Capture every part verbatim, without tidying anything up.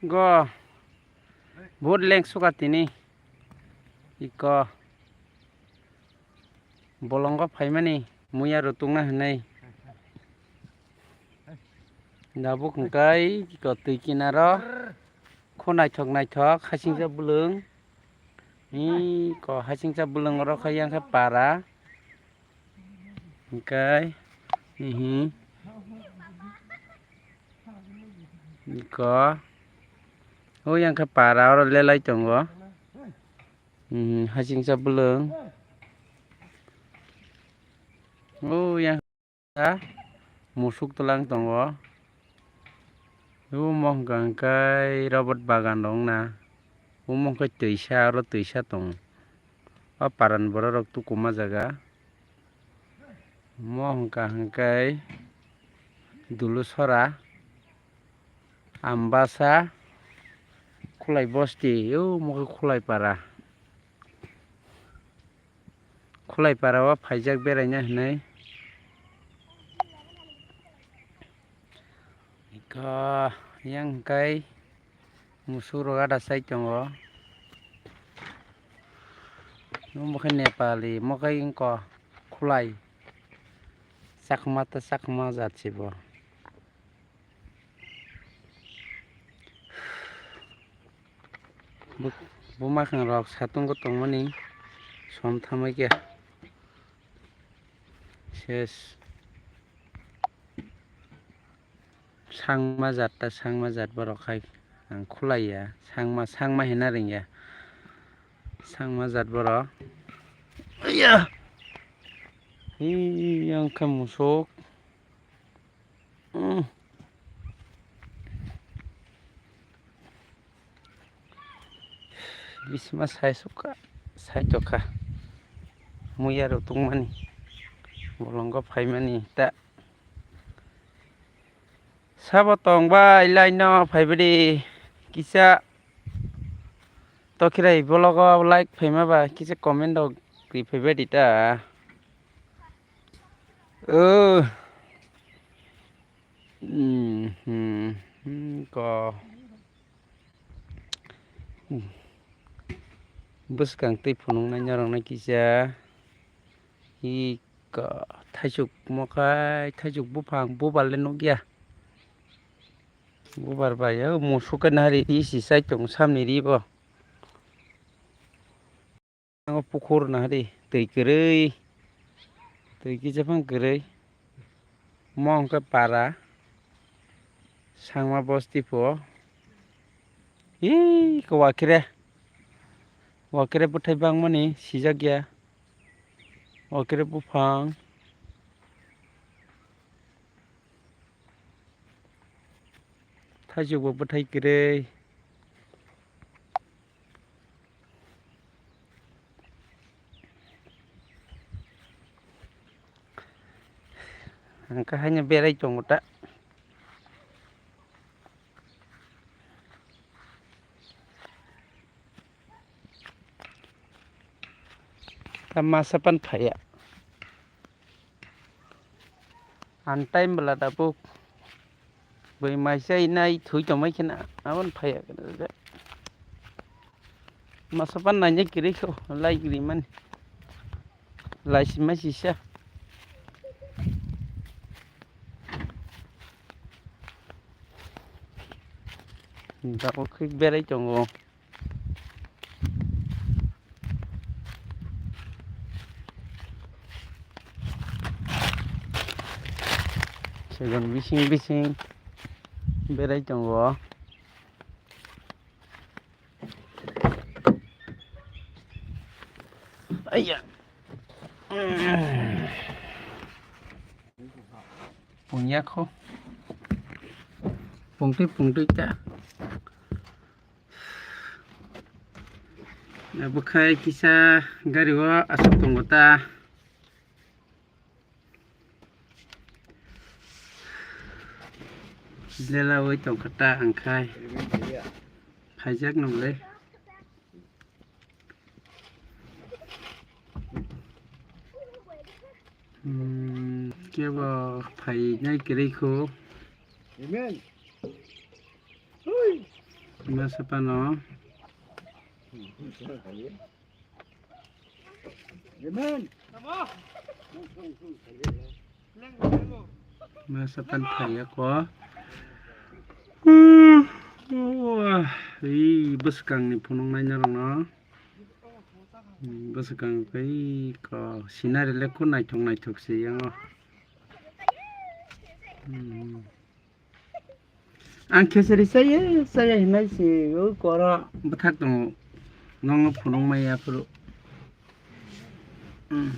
Go. Vote leng suka tini. Iko. Bolongo phaimani muya rutungna hinwi. Dabuk hwnkhe iko twi kinaro. Kho naithok naithok, hasingcha bwlwng. Hi ko hasingcha bwlwng oro khe yang khe para. Hwnkhe, hihi. Ko. O yang khe para oro lelai tongo. Hmm, hasingcha bwlwng. O yang khe musuk twlang tongo. Omo hwnkha hwnkhe robot bagan rok na. Omo hwnkhe twisa, oro twisa tongo. O paran borok rok tuku ma jaga. Omo hwnkha hwnkhe Dulusora, Ambasa, Khulai bosti, omo khe Khulai para. Khulai para o phaijak beraina hinwi. Iko yang hwnkhe musuk rok ada sai tongo. Omo khe Nepali, omo khe wngkha Khulai. Chakma tei Chakma jat se bo. Bu-, bumakhang rok satung bo tongmani som thamwi khe ses. Sangma jat ta sangma jat borok hai ang khulaiya, sangma, sangma hina ringya, sangma jat borok. Iya. Hi, yang khe musuk. Hmm. Bisma sai sukha, sai tokha. Muya rok tongmani. Bolongo phaimani ta. Sabo tong bai line no phaibai di. Kisa tokhirai vlog o like phaima ba kisa comment rok ri phaibai di ta. Oh. Hmm, hmm, hmm, ko. Hmm. Bwskang twi phunuknai norokno kisa. Iko thaisuk mokhai, thaisuk buphang, bubar le nukya. Bubar bai o musuk khe nari ri si sai tongo samni ri bo. Ang pukhur nahari twi kwrwi, twi kisa phang kwrwi. Mo hwnkhe para sangma bosti pho. Ih, ko wakire, wakire bwthai bangmani sijak ya. Wakire buphang. Thaisuk bo bwthai kwrwi. Ang khe haino berai tongo ta. Ta masa pan phaiya. An time bwla tabuk. Bui maisa inai thui tongmai khena abon phaiya. Masa pan naina kwrwi kho, lai kwrwi mani. Lai sima sisa. Tabuk khik berai tongo. Segon bising bising berai tongo. Aiya. Pungya kho. Pungtwi pungtwi ta. Abo khai kisa gari o aswk tongo ta. Lela oi tongkha ta ang khai. Khaijak nung le. Hmm, kebo phainai kwrwi kho. Amen. Hui. Masa pano. Masa pan phaiya ko. Ih, bwskangni phunuknai norokno. Bwskang tei ko scenery le kho naithok naithok se yango. Hmm. Ang khesari saya, saya hinai se o koro bwthak tongo. Nongo phunuk maya phuru. Hmm.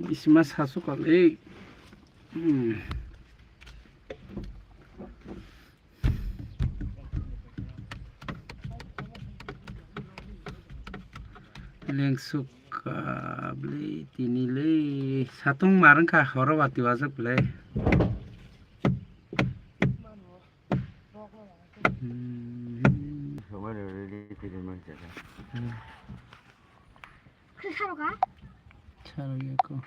Isima sasu kal ei. Hmm. Lengsuk, ah, bwlwi tini le satung mar wngkha horo bati wajak bwlai. Hmm. Sarok ya ko.